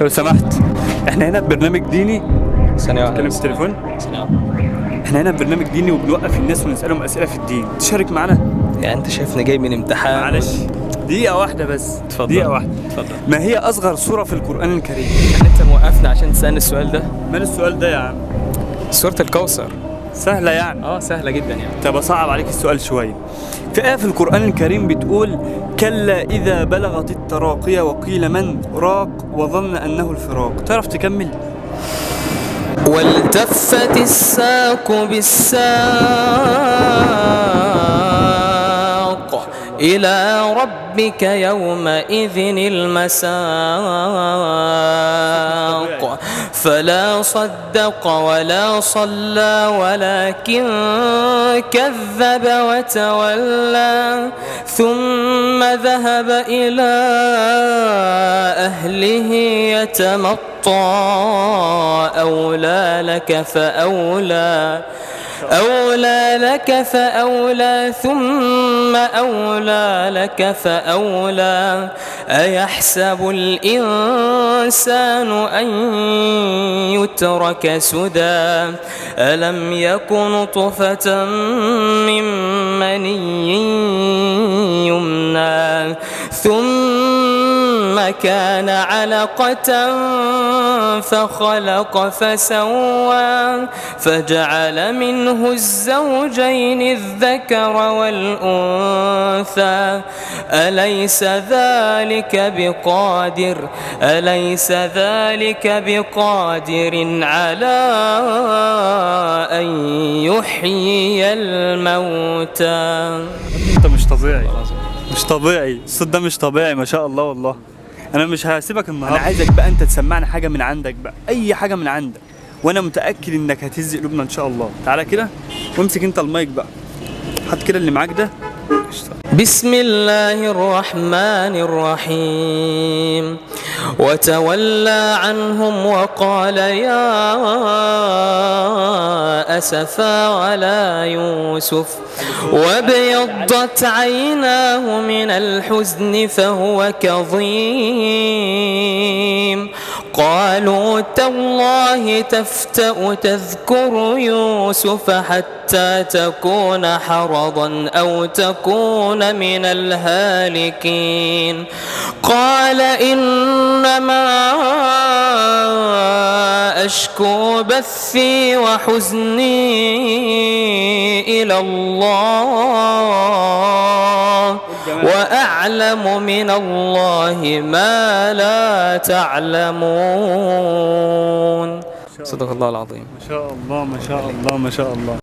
لو سمحت، احنا هنا ببرنامج ديني. ثانية واحدة. تتكلم في التليفون؟ ثانية واحدة. احنا هنا ببرنامج ديني وبنوقف الناس ونسألهم أسئلة في الدين. تشارك معانا؟ يعني أنت شايفني جاي من امتحان؟ معلش، دقيقة واحدة بس. اتفضل. دقيقة واحدة. اتفضل. ما هي أصغر سورة في القرآن الكريم؟ يعني أنت موقفنا عشان تسألني السؤال ده؟ مال السؤال ده يا عم؟ سورة الكوثر. سهلة يعني. اه، سهلة جدا يعني. طب أصعب عليك السؤال شوية. في آية في القرآن الكريم بتقول: كلا إذا بلغت التراقية وقيل من راق وظن أنه الفراق. تعرف تكمل؟ والتفت الساق بالساق إلى ربك يومئذ المساق. فلا صدق ولا صلى ولكن كذب وتولى، ثم ذهب إلى أهله يتمطى. أولى لك فأولى، أولى لك فأولى، ثم أولى لك فأولى. أيحسب الإنسان أن يترك سدى؟ ألم يك نطفة من مني يمنى، ثم كان علقة فخلق فسوى، فجعل منه الزوجين الذكر والأنثى. أليس ذلك بقادر؟ أليس ذلك بقادر على أن يحيي الموتى؟ أنت مش طبيعي، مش طبيعي، الصوت ده مش طبيعي، ما شاء الله. والله أنا مش هسيبك النهارده. أنا عايزك بقى أنت تسمعنا حاجة من عندك بقى، أي حاجة من عندك، وأنا متأكد إنك هتهز قلوبنا إن شاء الله. تعالى كده وامسك أنت المايك بقى، حط كده اللي معاك ده. بسم الله الرحمن الرحيم. وتولى عنهم وقال يا أسفا على يوسف وابيضت عيناه من الحزن فهو كظيم. قالوا تالله تفتأ تذكر يوسف حتى تكون حرضا أو تكون من الهالكين. قال إنما أشكو بثي وحزني إلى الله وأعلم من الله ما لا تعلمون. صدق الله العظيم. ما شاء الله، ما شاء الله، ما شاء الله.